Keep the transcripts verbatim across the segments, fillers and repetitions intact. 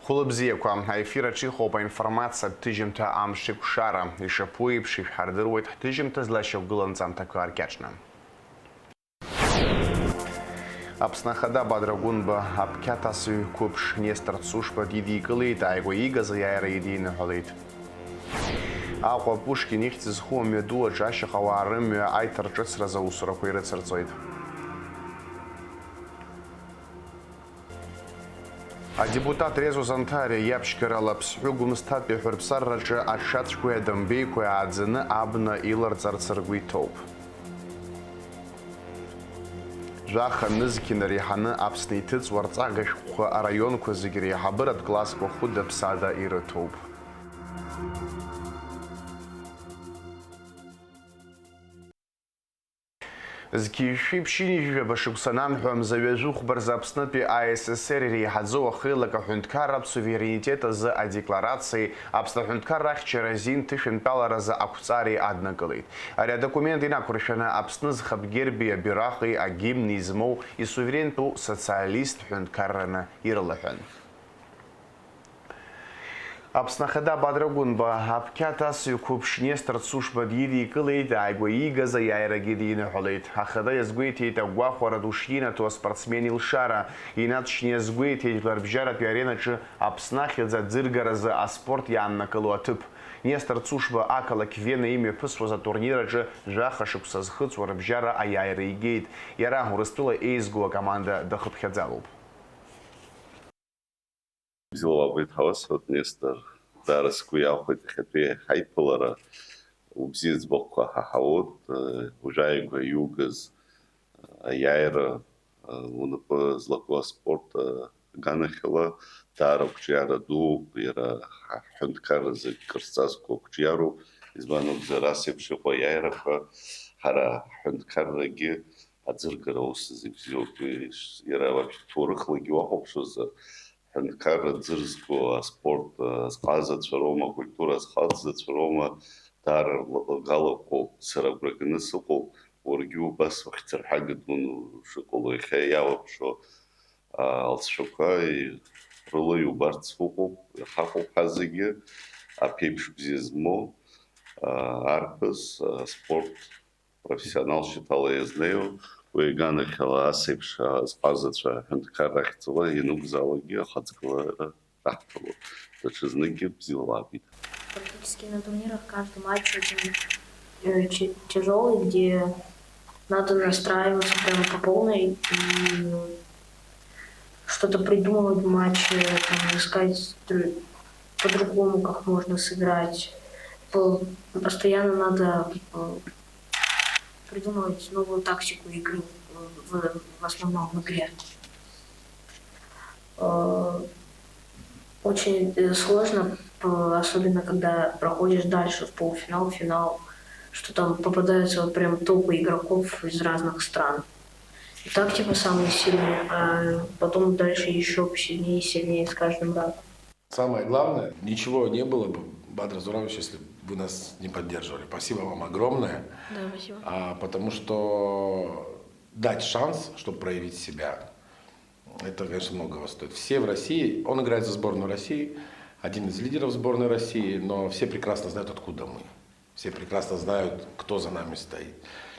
Хәылбзиақәа, аефир аҿы иҟоуп аинформациатә ҭыжьымҭа Амшеикәшара. Ишаԥу еиԥш, ишәҳардыруеит ҳҭыжьымҭа злашьақәгылоу анҵамҭақәа ркьаҿны. Аԥсны Ахада Бадра Гәынба аԥқьаҭасыҩ қәыԥш Нестор Цушба дидикылеит, ааигәа иигаз аиааира идиныҳәалеит. Аҟәа Пушкин ихьӡ зху амҩаду аҿы ашьаҟауаа рымҩа аиҭарҿыцразы аусурақәа ирыцырҵоит. Адепутат Резо Занҭариа иаԥшьгарала Аԥсҳәы Гәымсҭатәи аҳәырԥсарраҿы аҽацәқәеи адомбеиқәеи ааӡаны абна иларҵарц ргәы иҭоуп. Жәаха нызқь инареиҳаны Аԥсны иҭыҵуа рҵага шәҟәқәа араионқәа зегьы реиҳабыратә классқәа хәыда-ԥсада ирыҭоуп. Зқьи жәшәи ԥшьынҩажәи жәаба шықәса ананҳәа, мза ҩажәи хәба рзы Аԥснытәи А С С Р иреиҳаӡоу ахеилак аҳәынҭқарратә суверенитет азы адекларациеи Аԥсны аҳәынҭқарра ахьчара азин ҭышәынтәаларазы ақәҵареи аднакылеит. Ари адокумент инақәыршәаны Аԥсны зхатә герби абираҟи агимни змоу исуверентәу социалисттә ҳәынҭқарраны ирылаҳәан. Аԥсны Ахада Бадра Гәынба аԥқьаҭасыҩ қәыԥш Нестор Цушба дидикылеит, ааигәа иигаз аиааирагьы диныҳәалеит. Ахада иазгәеиҭеит агәахәара ду шинаҭо аспортсмен илшара, инаҵшьны иазгәеиҭеит жәларбжьаратәи аренаҿы Аԥсны ахьӡ аӡыргаразы аспорт иааннакыло аҭыԥ. Нестор Цушба ақалақь Вена имҩаԥысуаз атурнир аҿы жәаха шықәса зхыҵуа рыбжьара аиааира игеит. Иара Урыстәыла еизгоу акоманда дахыԥхьаӡалоуп. Бзиала уаабеит ҳәа уасҳәоит, Нестор. Даара сгәы иахәеит иахьатәи ҳаиԥылара. Убзиа ӡбахәқәа ҳаҳауеит, уажәааигәа иугаз аиааира, унапы злаку аспорт аганахьала даара қәҿиара дууп, иара ҳҳәынҭқарра зегь кыр зҵазкуа қәҿиароуп, избан акәзар, ас еиԥш иҟоу аиааирақәа ҳара ҳҳәынҭқаррагьы аӡыргара аус азы ибзиоуп. Иара уажә ҭоурыхлагьы уахәаԥшуазар, ҳәынҭқарра ӡырзго аспорт азҟазацәа роума, акультура азҟазацәа роума, даара рлагалақәоуп. Сара агәра ганы сыҟоуп, уаргьы убас ухьӡырҳага дуны ушыҟало, иахьа иалаԥшо алҵшәақәа рыла иубарц уҟоуп, иҳаҟоуп ҳазегьы, аԥеиԥш бзиа змоу арԥыс, аспорт профессионал шьаҭала иазнеиуа, уи аганахьала ас еиԥш азҟазацәа аҳәынҭқарра ахьӡала ианакәзаалакгьы ахаҵгылара раҳҭалоит. Даҽазныкгьы бзиала уаабеит. Практически на турнирах каждый матч очень, э, чи-, тяжёлый, где надо настраиваться прямо по полной и что-то придумывать в матче, там, искать др-, по-другому, как можно сыграть. По-, постоянно надо, э, придумывать новую тактику игры в, в основном в игре. Э, очень, э, сложно, п-, особенно когда проходишь дальше в полуфинал, финал, что там попадаются вот прям топы игроков из разных стран. И так, типа, самые сильные, а потом дальше ещё сильнее и сильнее с каждым разом. Самое главное, ничего не было бы, Бадра Зуравович, если бы вы нас не поддерживали. Спасибо вам огромное. Да, спасибо. А, потому что дать шанс, чтобы проявить себя, это, конечно, многого стоит. Все в России, он играет за сборную России, один из лидеров сборной России, но все прекрасно знают, откуда мы. Все прекрасно знают, кто за нами стоит.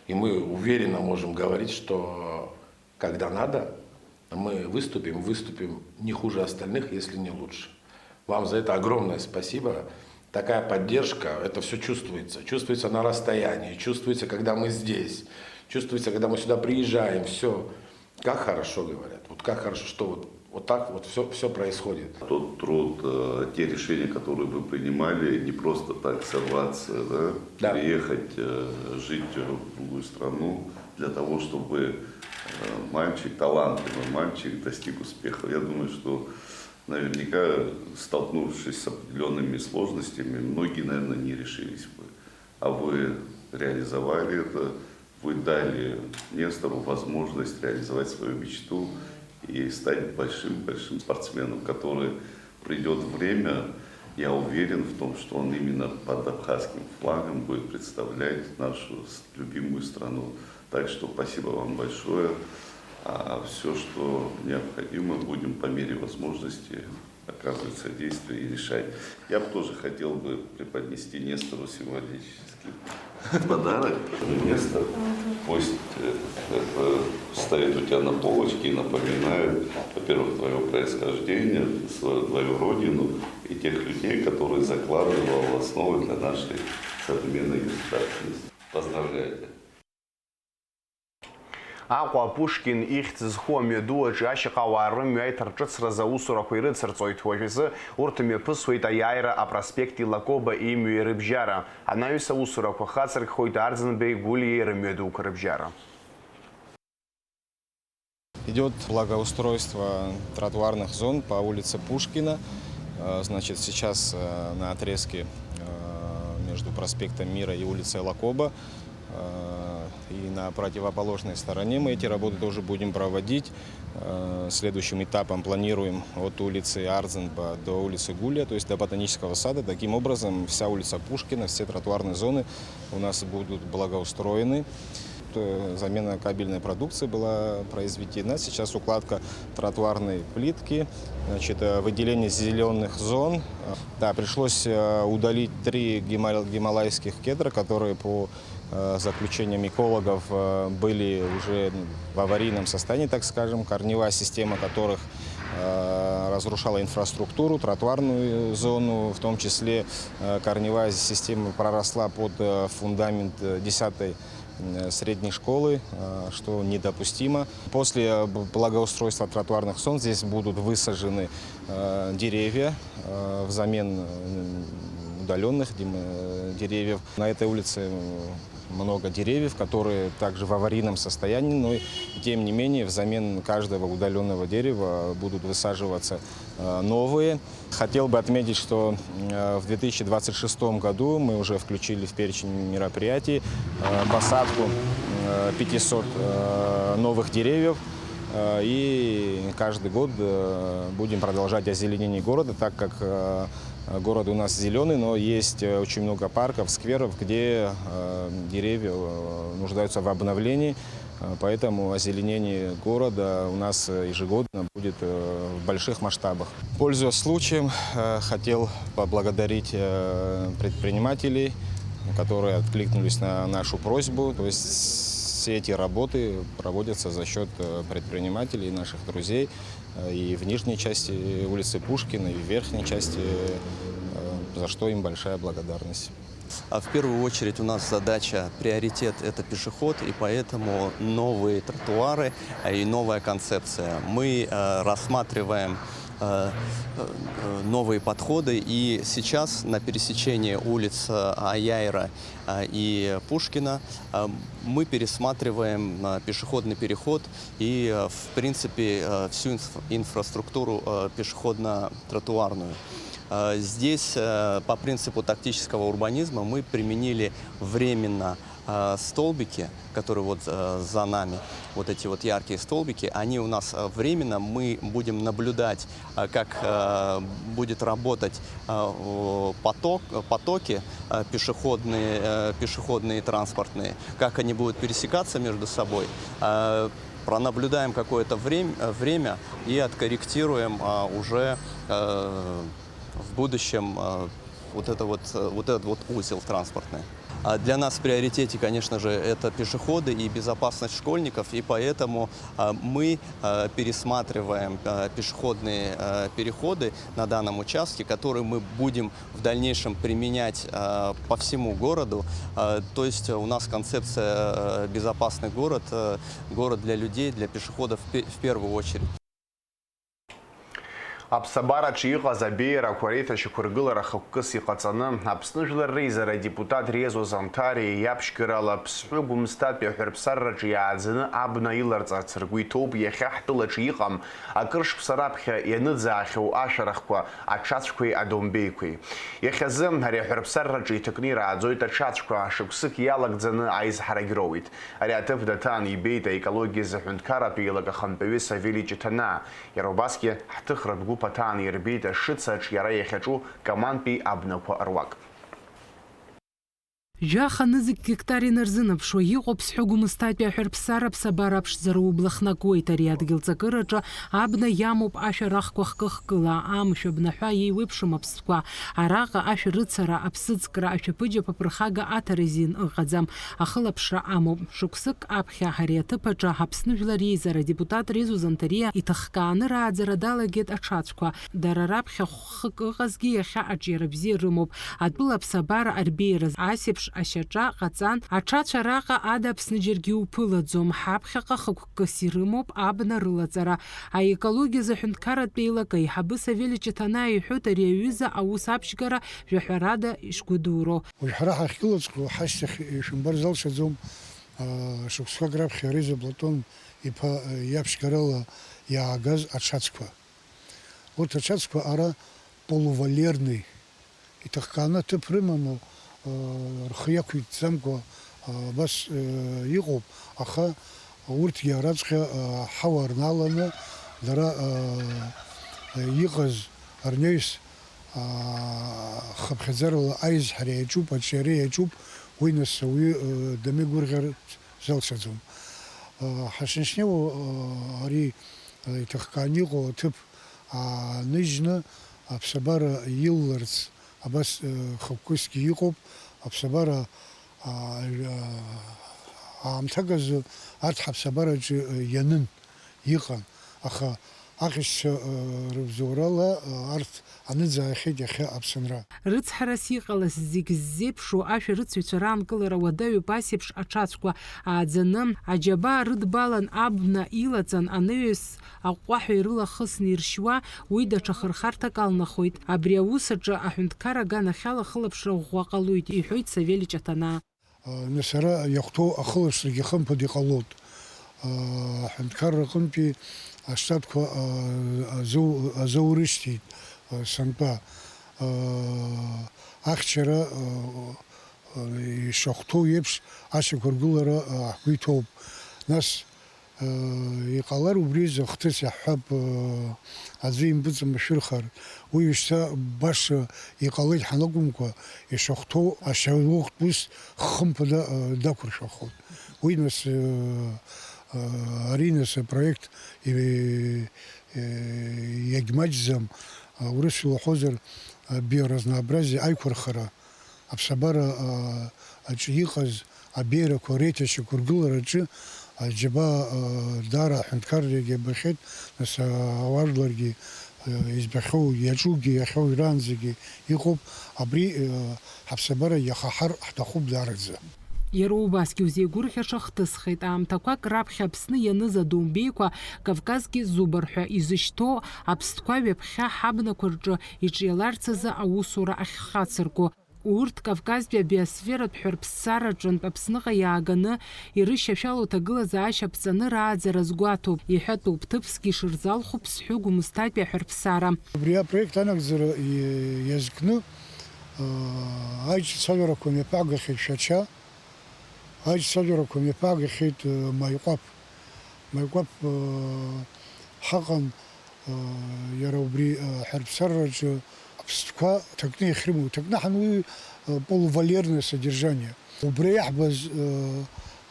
И мы уверенно можем говорить, что когда надо, мы выступим, выступим не хуже остальных, если не лучше. Вам за это огромное спасибо. Такая поддержка, это всё чувствуется. Чувствуется на расстоянии, чувствуется, когда мы здесь, чувствуется, когда мы сюда приезжаем, всё. Как хорошо говорят, вот как хорошо, что вот, вот так вот всё, всё происходит. Тот труд, э, те решения, которые вы принимали, не просто так сорваться, да? Да. Переехать, э, жить в другую страну для того, чтобы, э, мальчик, талантливый мальчик достиг успеха. Я думаю, что наверняка, столкнувшись с определёнными сложностями, многие, наверное, не решились бы. А вы реализовали это, вы дали Нестору возможность реализовать свою мечту и стать большим-большим спортсменом, который придёт время, я уверен в том, что он именно под абхазским флагом будет представлять нашу с-, любимую страну. Так что спасибо вам большое. А все, что необходимо, будем по мере возможности оказывать содействие и решать. Я бы тоже хотел бы преподнести Нестору символический подарок. Нестор, пусть э, это стоит у тебя на полочке и напоминает, во-первых, твое происхождение, свою, твою родину и тех людей, которые закладывал основы для нашей современной государственности. Поздравляю тебя. Аҟәа Пушкин ихьӡ зху амҩаду аҿы ашьаҟауаа рымҩа аиҭарҿыцразы аусурақәа ирыцырҵоит. Уажәазы урҭ мҩаԥысуеит аиааира апроспект Илакоба имҩеи рыбжьара. Анаҩс аусурақәа хацыркхоит Арӡынбеи Гәлиеи рымҩадуқәа рыбжьара. Идет благоустройство тротуарных зон по улице Пушкина. Э, Значит, сейчас э, на отрезке э, между проспектом Мира и улицей Лакоба э, и на противоположной стороне мы эти работы тоже будем проводить. Э, Следующим этапом планируем от улицы Арзенба до улицы Гулия, то есть до Ботанического сада. Таким образом, вся улица Пушкина, все тротуарные зоны у нас будут благоустроены. Э, Замена кабельной продукции была произведена. Сейчас укладка тротуарной плитки, значит, э, выделение зеленых зон. Да, пришлось э, удалить три гимал- гималайских кедра, которые по э, заключениям экологов э, были уже в аварийном состоянии, так скажем, корневая система которых э, разрушала инфраструктуру, тротуарную зону, в том числе э, корневая система проросла под э, фундамент э, десятой м, средней школы, э, что недопустимо. После э, б- благоустройства тротуарных зон здесь будут высажены э, деревья э, взамен э, удаленных дем- э, деревьев. На этой улице э, много деревьев, которые также в аварийном состоянии, но тем не менее взамен каждого удаленного дерева будут высаживаться э, новые. Хотел бы отметить, что э, в две тысячи двадцать шестом году мы уже включили в перечень мероприятий э, посадку э, пятисот э, новых деревьев. Э, И каждый год э, будем продолжать озеленение города, так как э, город у нас зеленый, но есть э, очень много парков, скверов, где э, деревья э, нуждаются в обновлении. Э, Поэтому озеленение города у нас э, ежегодно будет э, в больших масштабах. Пользуясь случаем, э, хотел поблагодарить э, предпринимателей, которые откликнулись на нашу просьбу. То есть все эти работы проводятся за счет э, предпринимателей, наших друзей, э, и в нижней части улицы Пушкина, и в верхней части, э, за что им большая благодарность. А В первую очередь у нас задача, приоритет — это пешеход, и поэтому новые тротуары э, и новая концепция. Мы э, рассматриваем э, э, новые подходы, и сейчас на пересечении улиц э, Аяйра э, и Пушкина э, мы пересматриваем э, пешеходный переход и, э, в принципе, э, всю инф- инфраструктуру э, пешеходно-тротуарную. Э, Здесь э, по принципу тактического урбанизма мы применили временно э, столбики, которые вот э, за нами, вот эти вот яркие столбики, они у нас э, временно, мы будем наблюдать, э, как э, будет работать э, о, поток, потоки э, пешеходные, э, пешеходные и транспортные, как они будут пересекаться между собой. Э, Пронаблюдаем какое-то время, время и откорректируем а, уже э, в будущем э, вот, это вот, э, вот этот вот узел транспортный. А Для нас в приоритете, конечно же, это пешеходы и безопасность школьников, и поэтому э, мы э, пересматриваем э, пешеходные э, переходы на данном участке, которые мы будем в дальнейшем применять э, по всему городу. Э, То есть у нас концепция э, безопасный город, э, город для людей, для пешеходов в пе- в первую очередь. Аԥсабараҿы иҟаз абеиарақәа реиҭашьақәыргылара хықәкыс иҟаҵаны, Аԥсны Жәлар Реизара адепутат Резо Занҭариа иаԥшьгарала Аԥсҳәы Гәымсҭатәи аҳәырԥсарраҿы иааӡаны абна иларҵарц ргәы иҭоуп иахьа ҳтәылаҿы иҟам, акыр шықәса раԥхьа ианыӡаахьоу ашәарахқәа, аҽацәқәеи адомбеиқәеи. Иахьазы ари аҳәырԥсарраҿы иҭакны ирааӡоит аҽацәқәа, шықәсык иалагӡаны аизҳарагь роуеит. Ари аҭыԥ даҭаан ибеит аекологиазы аҳәынҭқарратә еилак ахантәаҩы Савели Ҷыҭанаа. Иара убасгьы, ҳҭыхратә гәыԥ аҭаан ирбеит ашыцаҿ иара иахьаҿу Камантәи абнақәа руак. Жәаха нызқь гектар инарзынаԥшуа иҟоуп Ԥсҳәы Гәымсҭатәи аҳәарԥсара аԥсабара аԥшӡара убла хнакуеит. Ари адгьыл ҵакыраҿы абна иамоуп ашәарахқәа хкы-хкыла, амшә абнаҳәа еиуеиԥшым аԥстәқәа. Араҟа ашәарыцара, аԥсыӡкра, ашәаԥыџьаԥ аԥырхага аҭара азин ыҟаӡам. Ахылаԥшра амоуп. Шықәсык аԥхьа ари аҭыԥ аҿы Аԥсны Жәлар Реизара адепутат Резо Занҭариа иҭыхкааны рааӡара далагеит аҽацәқәа. Дара раԥхьа хәык ыҟазгьы иахьа аҿиара бзиа рымоуп. Атәыла аԥсабара арбеиараз асеиԥш ашьаҿа ҟаҵан, аҽацәа араҟа ада Аԥсны џьаргьы уԥылаӡом, ҳаԥхьаҟа хықәкыс ирымоуп абна рылаҵара. Аекологиазы аҳәынҭқарратә еилак аиҳабы Савелий Ҷаҭанаа иҳәоит ари аҩыза аус аԥшьгара жәаҳәарада ишгәыдуроу. Уажә ҳара ҳахьгылаҵәҟьоу ҳашьҭахь ишәымбар залшаӡом, аа, шықәсқәак раԥхьа Резо Платон иԥа, э, иаԥшьгарала иаагаз аҽацқәа. Урҭ аҽацқәа ара полувалерный, иҭыхкааны аҭыԥ рыманы, рхы иақәиҭӡамкәа, абас, иҟоуп, аха урҭгьы араҵәҟьа, ҳауа рналаны, дара, иҟаз, рнаҩс, хыԥхьаӡарала аизҳара иаҿуп, аҿиара иаҿуп, уи нас ауаҩы, данигәырӷьар залшаӡом. Ҳашнеи-шнеиуа, ари, иҭыхкааны иҟоу аҭыԥ ааныжьны аԥсабара илаларц абас, э, хықәкысгьы иҟоуп. Аԥсабара, аа, аамҭак азы арҭ ҳаԥсабараҿы, э, ианын, иҟан, аха аҟьашьцәа, э, рыбзоурала, э, арҭ аныӡаахьеит иахьа Аԥсынра. Рыцҳарас иҟалаз зегь ззеиԥшу ашәарыцаҩцәа раанкылара уадаҩуп асеиԥш аҽацәқәа ааӡаны, аџьабаа рыдбалан абна илаҵан, анаҩс аҟәҟәаҳәа ирылахысны иршьуа, уи даҽа хырхарҭак алнахуеит. Абри аус аҿы аҳәынҭқар аганахьала ахылаԥшра ӷәӷәа ҟалоит, иҳәоит Савелий Ҷаҭанаа. Нас ара иахәҭоу ахылаԥшрагьы хымԥада иҟалоит. Аҳәынҭқарра аҟынтәи аштатқәа азоу-, азоурышьҭит сынтәа. Ахьчара ишахәҭоу еиԥш ашьақәыргылара ҳгәы иҭоуп. Нас Иҟалар убри азы ахҭыс иаҳҳәап, аӡәы импыҵамшәырхар. Уи шьҭа баша иҟалеит ҳәа акәымкәа, ишахәҭоу ашьауӷәтә ус хымԥада дақәыршәахоит. Уи нас, ари нас апроект иагьмаҷӡам, урысшәа уҳәозар, биоразнообразие аиқәырхара. Аԥсабара, аа, аҿы иҟаз абеиарақәа реиҭашьақәыргылараҿы аџьабаа, аа, даара аҳәынҭқаррагьы абахьеит, нас, аа, ауаажәларгьы, аа, избахьоу, иаҿугьы, иахьоу ираанӡагьы иҟоуп. Абри, аа, ҳаԥсабара иахаҳар ҳҭахуп даараӡа. Иара убасгьы узеигәырӷьаша хҭысхеит. Аамҭақәак раԥхьа Аԥсны ианыз адомбеиқәа Кавказгьы зубар ҳәа изышьҭоу аԥстәқәа ҩаԥхьа ҳабнақәа рҿы иҿиаларц азы аусура ахьхацырку. Урҭ Кавказтәи абиосфератә ҳәарԥсараҿынтә Аԥсныҟа иааганы ирышьашәало аҭагылазаашьа ԥҵаны рааӡара азгәаҭоуп, иҳәатәуп, ҭыԥсгьы ишырзалху Ԥсҳәы Гәымсҭатәи аҳәарԥсара. Убри апроект анагӡара иазкны, аа, аиҿцәажәарақәа мҩаԥаагахьеит Шәача, аиҿцәажәарақәа мҩаԥаагахьеит, э, Маиҟәаԥ. Маиҟәаԥ, э, ҳаҟан, э, иара убри, э, ҳарԥсараҿы аԥстәқәа ҭакны иахьрымоу, ҭакны ҳануи, э, полувалерное содержание. Убра иаҳбаз, э,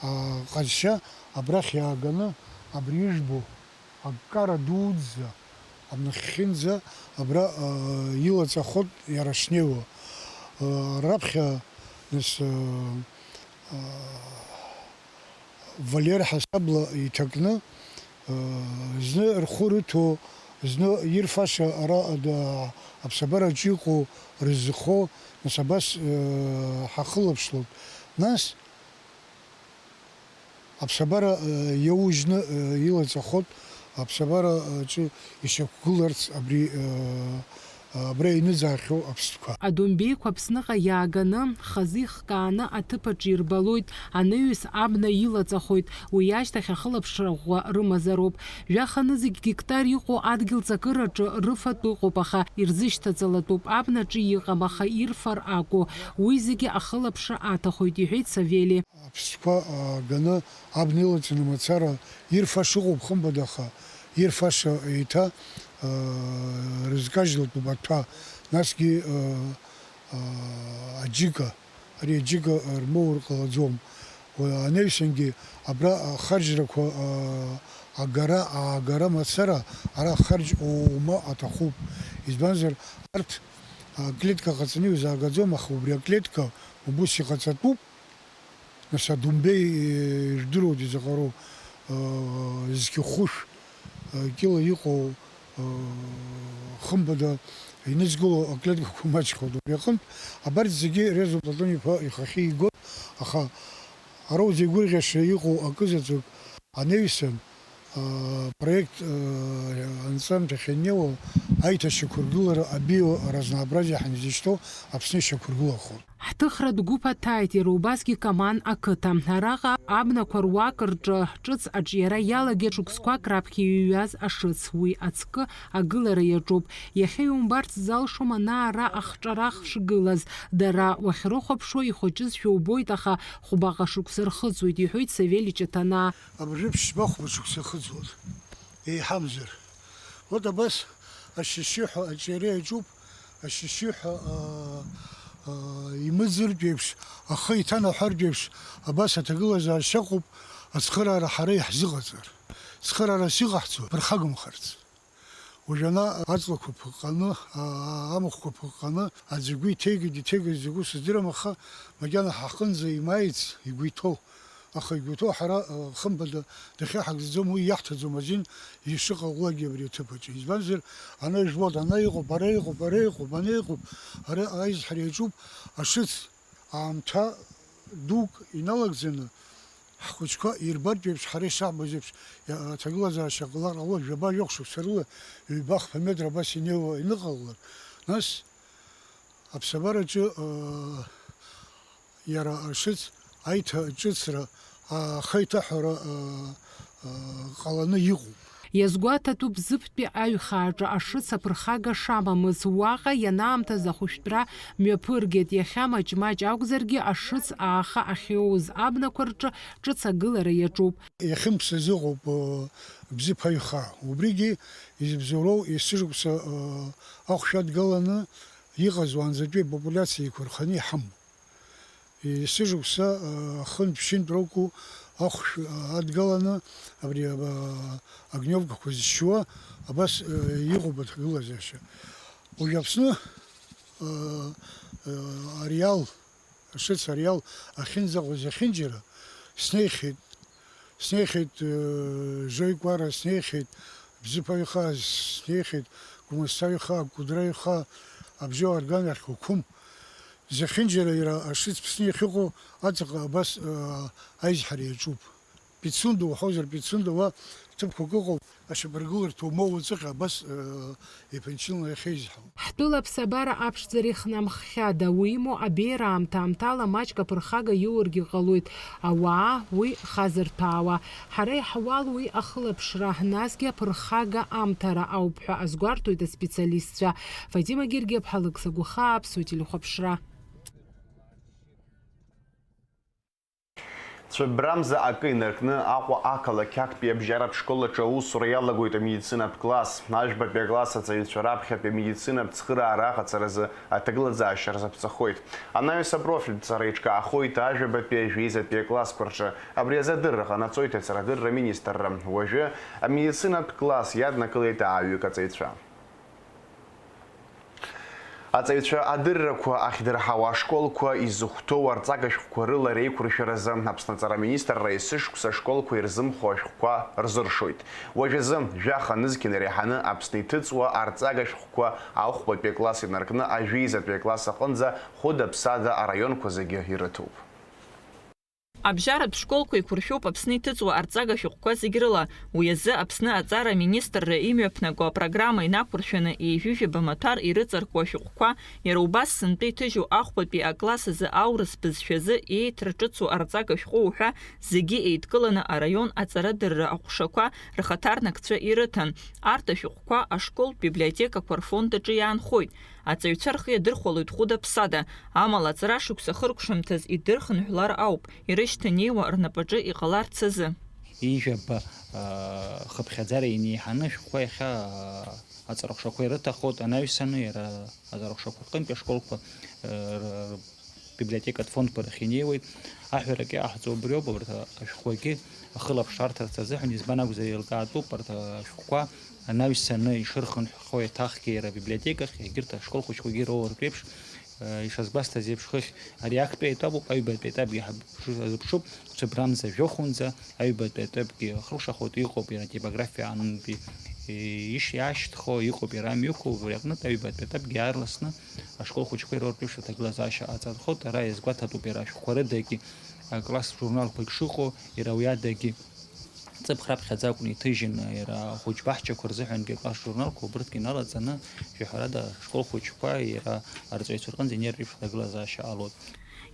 аҟазшьа абрахь иааганы абри ижәбо аккара дуӡӡа, абнахьхьынӡа абра, э, илаҵахот иара шнеиуа. Э, раԥхьа, нас, э, Валер ҳасабла иҭакны, зны рхәы рыҭо, зны ирфаша ара ада-, аԥсабараҿы иҟоу рызхо, нас абас, ҳахылаԥшлоит. Нас аԥсабара иаужьны илаҵахот, аԥсабараҿы ишьақәгыларц абри, абра иныӡаахьоу аԥстәқәа. Адомбеиқәа Аԥсныҟа иааганы, хазы ихкааны аҭыԥ аҿы ирбалоит, анаҩс абна илаҵахоит, уи ашьҭахь ахылаԥшра ӷәӷәа рымазароуп. Жәаха нызқь гектар иҟоу адгьыл ҵакыраҿы рыфатә ыҟоуп, аха ирзышьҭаҵалатәуп, абнаҿы иҟам, аха ирфар акәу, уи зегьы ахылаԥшра аҭахоит, иҳәеит Савели. Аԥстәқәа, а, ганы абна илаҵаны мацара ирфаша ыҟоуп, хымԥада, аха ирфаша еиҭа, а, рызкажьлатәуп аҭәа, насгьы, а, а, аџьыка, Ари аџьыка рмоур ҟалаӡом. Уи анаҩсангьы абра ахарџьрақәа, аа, агара, аагара мацара, ара ахарџь оума аҭахуп. Избанзар, арҭ аклетка ҟаҵаны иузаагаӡом, аха убри аклетка убыс иҟаҵатәуп. Нас адомбеи, э, ирдыруеит изаҟароу, э, зқьы хәышә, э, кьыла иҟоу, э, хымԥада иныҵгылоу аклеткақәа маҷхоит. Убри аҟынтә абарҭ зегьы Резо Платон-иԥа ихахьы игоит, аха ара узеигәырӷьаша иҟоу акы заҵәык анаҩсан, аа, проект, аа, анҵамҭахь ианнеиуа, аиҭашьақәыргылара абиоразнообразие ҳәа изышьҭоу Аԥсны ишьақәыргылахоит. Ҳҭыхратә гәыԥ аҭааит иара убасгьы Каман ақыҭа. Араҟа абнақәа руак рҿы ҿыц аҿиара иалагеит шықәсқәак раԥхьа иҩҩуаз ашыц. Уи ацкы агылара иаҿуп. Иахьа иумбарц залшом ана-ара ахҿарах шгылаз. Дара уахьрыхәаԥшуа ихәыҷызшәа убоит, аха хәбаҟа шықәса рхыҵуеит, иҳәоит Савелич Аҭанаа. Абыржәы ԥшьба хәба шықәса ихыҵуан, еиҳамзар. Вот абас ашьшьыҳәа аҿиара иаҿуп, ашьшьыҳәа, аа, аа, имыӡыртә еиԥш, ахы иҭанаҳәартә еиԥш, абас аҭагылазаашьа ыҟоуп, ацхыраара ҳара иаҳзыҟаҵар. Цхыраарас иҟаҳҵо ԥырхагамхарц. Уажәана аҵлақәа ԥыҟҟаны, аа, амахәқәа ԥыҟҟаны, аӡә игәы иҭеигеит, иҭеигеит, закәу сыздырам, аха макьана ҳаҟынӡа имааиц игәы иҭоу. Аха игәы иҭоу ҳара, аа, хымԥада дахьаҳагӡаӡом, уи иаҳҭаӡом азин ишыҟалалакгьы абри аҭыԥ аҿы. Избанзар, ана ижәбоит, ана иҟоуп, ара иҟоуп, ара иҟоуп, ана иҟоуп, ара аизҳара иаҿуп, ашыц аамҭа дук иналагӡаны, ҳхәыҷқәа ирбартә еиԥш, ҳара ишаҳбоз еиԥш, иа-, аҭагылазаашьа ҟалар ҟалоит, жәаба-жәохә шықәса рыла ҩба-хԥа метр абас инеиуа ианыҟалалак, нас аԥсабараҿы, аа, иара ашыц аиҭаҿыцра, ахы аиҭаҳәара, аа, аа, ҟаланы иҟоуп. Иазгәаҭатәуп Зыԥтәи аҩхааҿы ашыц аԥырхага шамамыз. Уаҟа ианаамҭаз ахәышәтәра мҩаԥыргеит. Иахьа маҷ-маҷ акәзаргьы, ашыц ааха ахьиоуз абнақәа рҿы ҿыц агылара иаҿуп. Иахьымԥсыз ыҟоуп, э, Бзыԥ аҩхаа. Убригьы избзоуроу есышықәса, э, ахәшә адгаланы иҟаз уаанӡатәи апопуляциа еиқәырханы иҳамоуп. Есышықәса, э, хынтә-ԥшьынтә ракәу ахәшә, э, адгаланы абри, э, огневкақәа зшьуа абас, э, иҟоуп аҭагылазаашьа. Уажә Аԥсны, э, э, ариал, ашыц ариал ахьынӡаҟоу зехьынџьара снеихьеит, снеихьеит, э, Жеикәара, снеихьеит Бзыԥаҩхаа, снеихьеит Гәмысҭаҩхаа, Кәыдраҩхаа, Абжьоу арган ахь уқәым. Зехьынџьара иара ашыц Аԥсны иахьыҟоу аҵаҟа абас, э, аизҳара иаҿуп. Пицунда уҳәозар, Пицунда уа ҭыԥқәак ыҟоуп, ашьапыргыларҭа умоуа уҵыхьа абас, э, иԥынчылны иахьеизҳауа. Ҳтәыла аԥсабара аԥшӡара ихнамххьада, уимоу абеиара аамҭа-аамҭала маҷк аԥырхага иоургьы ҟалоит, ауаа уи хазырҭәаауа. Ҳара иаҳуал уи ахылаԥшра, насгьы аԥырхага амҭара ауп ҳәа азгәарҭоит аспециалистцәа. Фатима Гергиаԥҳа, Алықьса Гәыхаа, Аԥсуа телехәаԥшра. Цәыббрамза акы инаркны Аҟәа ақалақь актәи абжьаратә школ аҿы аусура иалагоит амедицинатә класс. Ажәбатәи акласс аҵаҩцәа раԥхьатәи амедицинатә цхыраара аҟаҵаразы аҭагылазаашьа рзаԥҵахоит. Анаҩс апрофильтә ҵара еиҿкаахоит ажәабатәи ажәеизатәи аклассқәа рҿы. Абри азы адырра ҟанаҵоит аҵарадырра аминистрра. Уажәы амедицинатә класс иаднакылеит ааҩык аҵаҩцәа. Аҵаҩцәа адыррақәа ахьдырҳауа ашколқәа изыхәҭоу арҵага шәҟәқәа рыла реиқәыршәаразы Аԥсны аҵара аминистрра есышықәса ашколқәа ирзымхо ашәҟәқәа рзыршоит. Уажәазы, жәаха нызқьны иреиҳаны Аԥсны иҭыҵуа арҵага шәҟәқәа ахәбатәи акласс инаркны ажәеизатәи акласс аҟынӡа хәыда-ԥсада араионқәа зегьы ирыҭоуп. Абжьаратә школқәа еиқәыршәоуп Аԥсны иҭыҵуа арҵага шәҟәқәа зегь рыла. Уи азы Аԥсны аҵара аминистрра имҩаԥнаго апрограмма инақәыршәаны, ҩажәижәаба маҭәар ирыҵаркуа ашәҟәқәа, иара убас сынтәа иҭыжьу ахәбатәи акласс азы аурыс бызшәазы еиҭра ҿыцу арҵага шәҟәы уҳәа, зегьы еидкыланы араион аҵарадырра аҟәшақәа рхаҭарнакцәа ирыҭан. Арҭ ашәҟәқәа ашколтә библиотекақәа рфонд аҿы иаанхоит. Аҵаҩцәа рхы иадырхәалоит хәыда-ԥсада, амала аҵара шықәса хыркәшамҭаз идырхынҳәлар ауп, ирышьҭанеиуа рнапаҿы иҟаларц азы. Ҩажәижәаба, аа, хыԥхьаӡара инеиҳаны ашәҟәқәа иахьа, аа, аҵарахәшақәа ирыҭахоит, анаҩсаны иара аҵарахәшақәа рҟынтә ашколқәа, аа, р-, р-, Библиотекатә фондқәа рахь инеиуеит. Аҳәарак иаҳҵо убриоуп, абарҭ ашәҟәқәагьы ахылаԥшра арҭарц азыҳәан, избан акәзар, еилкаатәуп арҭ ашәҟәқәа анаҩсаны ишырхынҳәхо еиҭахгьы иара абиблиотекахь, егьырҭ ашкол хәыҷқәагьы роуртә еиԥш, э, ишазгәасҭаз еиԥш, хыхь ари актәи аетапуп, аҩбатәи аетапгьы ҳазыԥшуп, цәыбрамза жәохәынӡа, аҩбатәи аетапгьы ахыркәшахоит, иҟоуп иара атипографиа аҟынтәи, э, иш-, иашьҭхо, иҟоуп иара амҩақәа, убри аҟнытә аҩбатәи аетапгьы аарласны ашкол хәыҷқәа ироуртә еиԥш аҭагылазаашьа ҟаҵатәхоит, ара иазгәаҭатәуп иара ашәҟәқәа рыдагьы, акласс журналқәагь шыҟоу, иара уи адагьы ҵыԥх раԥхьаӡа акәны иҭыжьын, иара ахәыҷ баҳчақәа рзыҳәангьы акласс журналқәа убырҭгьы налаҵаны, жәаҳәарада, ашкол хәыҷқәа иара арҵаҩцәа рҟынӡа инеиртә еиԥш аҭагылазаашьа ҟалоит.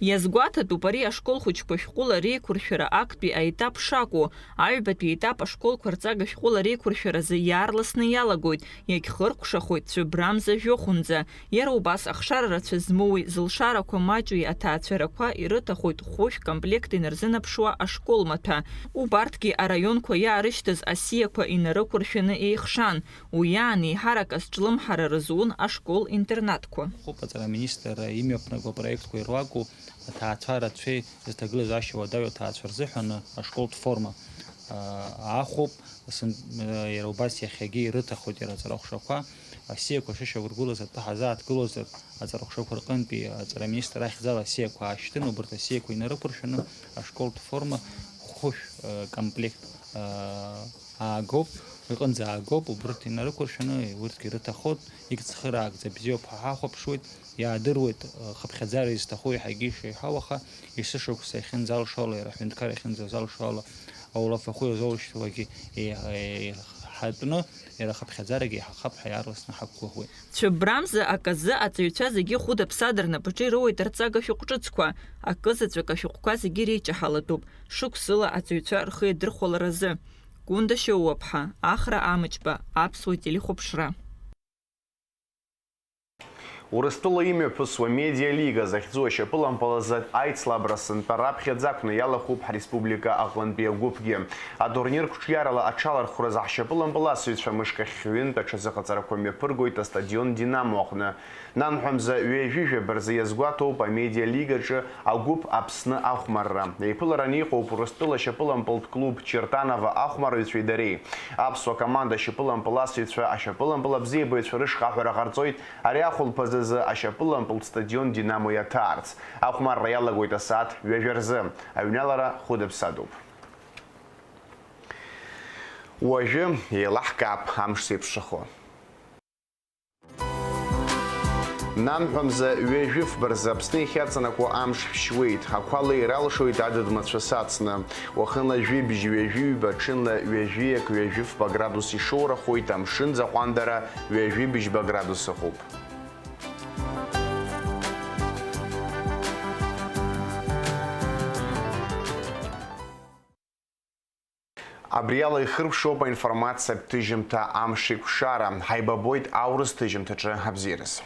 Иазгәаҭатәуп ари ашкол хәыҷқәа шәҟәыла реиқәыршәара актәи аетап шакәу. Аҩбатәи аетап ашколқәа рҵага шәҟәыла реиқәыршәаразы иаарласны иалагоит, иагьхыркәшахоит цәыбрамза жәохәынӡа. Иара убас ахшара рацәа змоуи, зылшарақәа маҷуи аҭаацәарақәа ирыҭахоит хәышә комплект инарзынаԥшуа ашкол маҭәа. Убарҭгьы араионқәа иаарышьҭыз асиақәа инарықәыршәаны еихшан. Уи аан еиҳарак азҿлымҳара рызун ашкол-интернатқәа. Хәыԥ аҵара аминистр имҩаԥнаго апроектқәа ируаку аҭаацәа рацәеи зҭагылазаашьа уадаҩу аҭаацәа рзыҳәан ашколтә форма, аа, аахәоуп. Сынтә, иара убас иахьагьы ирыҭахоит иара аҵарахәшақәа. Асиақәа шышьақәыргылаз атәы ҳазааҭгылозар, аҵарахәшақәа рҟынтәи аҵара аминистр ахьӡала асиақәа аашьҭын, убарҭ асиақәа инарықәыршәаны ашколтә форма хәышә, э, комплект, э, аагоуп, иҟынӡа аагоуп, убырҭ инарықәыршәаны урҭгьы рыҭахоит, егьцхыраагӡа бзиоуп ҳәа ҳахәаԥшуеит, иаадыруеит, э, хыԥхьаӡара изҭаху еиҳагьы ишеиҳау, аха есышықәса иахьынӡалшо ала, иара аҳәынҭқар иахьынӡазалшо ала, аулафахәы иазоушьҭуагьы еиҳа-, еиҳатәны, иара хыԥхьаӡарагьы еиҳахап ҳәа иаарласны ҳақәгәыӷуеит. Цәыббрамза аказы аҵаҩцәа зегьы хәыда-ԥсада рнапаҿы ироуеит рҵага шәҟәҿыцқәа, акызаҵәык ашәҟәқәа зегьы реиҷаҳалатәуп, шықәсыла аҵаҩцәа рхы иадырхәаларазы. Гәында Шьоуаԥҳа, Ахра Амҷба, Аԥсуа телехәаԥшра. Урыстәыла имҩаԥысуа Медиа Лига захьӡу ашьапылампыл азы аицлабра сынтәа раԥхьаӡа акәны иалахәуп ҳреспублика аҟынтәи агәыԥгьы. Атурнир қәҿиарала аҽалархәразы ҳшьапылампыласыҩцәа мышк ахь ҩынтә аҽазыҟаҵарақәа мҩаԥыргоит астадион Динамо аҟны. Нанҳәа мза ҩажәи жәаба рзы иазгәаҭоуп Амедиа Лигаҿы агәыԥ Аԥсны ахәмарра. Еиԥылараны иҟоуп Урыстәыла ашьапылампылтә клуб Чертаново ахәмарыҩцәеи дареи. Аԥсуа команда ашьапылампыласыҩцәа ашьапылампыл абзиабаҩцәа рышҟа аҳәара ҟарҵоит ари ахәылԥазы азы ашьапылампылтә стадион Динамо иаҭаарц. Ахәмарра иалагоит асааҭ ҩажәа рзы. Аҩналара хәыда-ԥсадоуп. Уажәы еилаҳкаап амш зеиԥшрахо. Нанҳәа мза ҩажәи фба рзы Аԥсны иахьаҵанакуа амш шәшьуеит, ақәа леира алшоит адыд мацәыс ацны. Уахынла жәибжь ҩажәи ҩба, ҽынла ҩажәи ак, ҩажәи фба градус ишоурахоит, амшын ӡаҟәандара ҩажәи быжьба градус ыҟоуп. Абриала ихыркәшоуп аинформациатә ҭыжьымҭа Амшеиқәшара. Ҳаибабоит аурыс ҭыжьымҭаҿы абзиараз.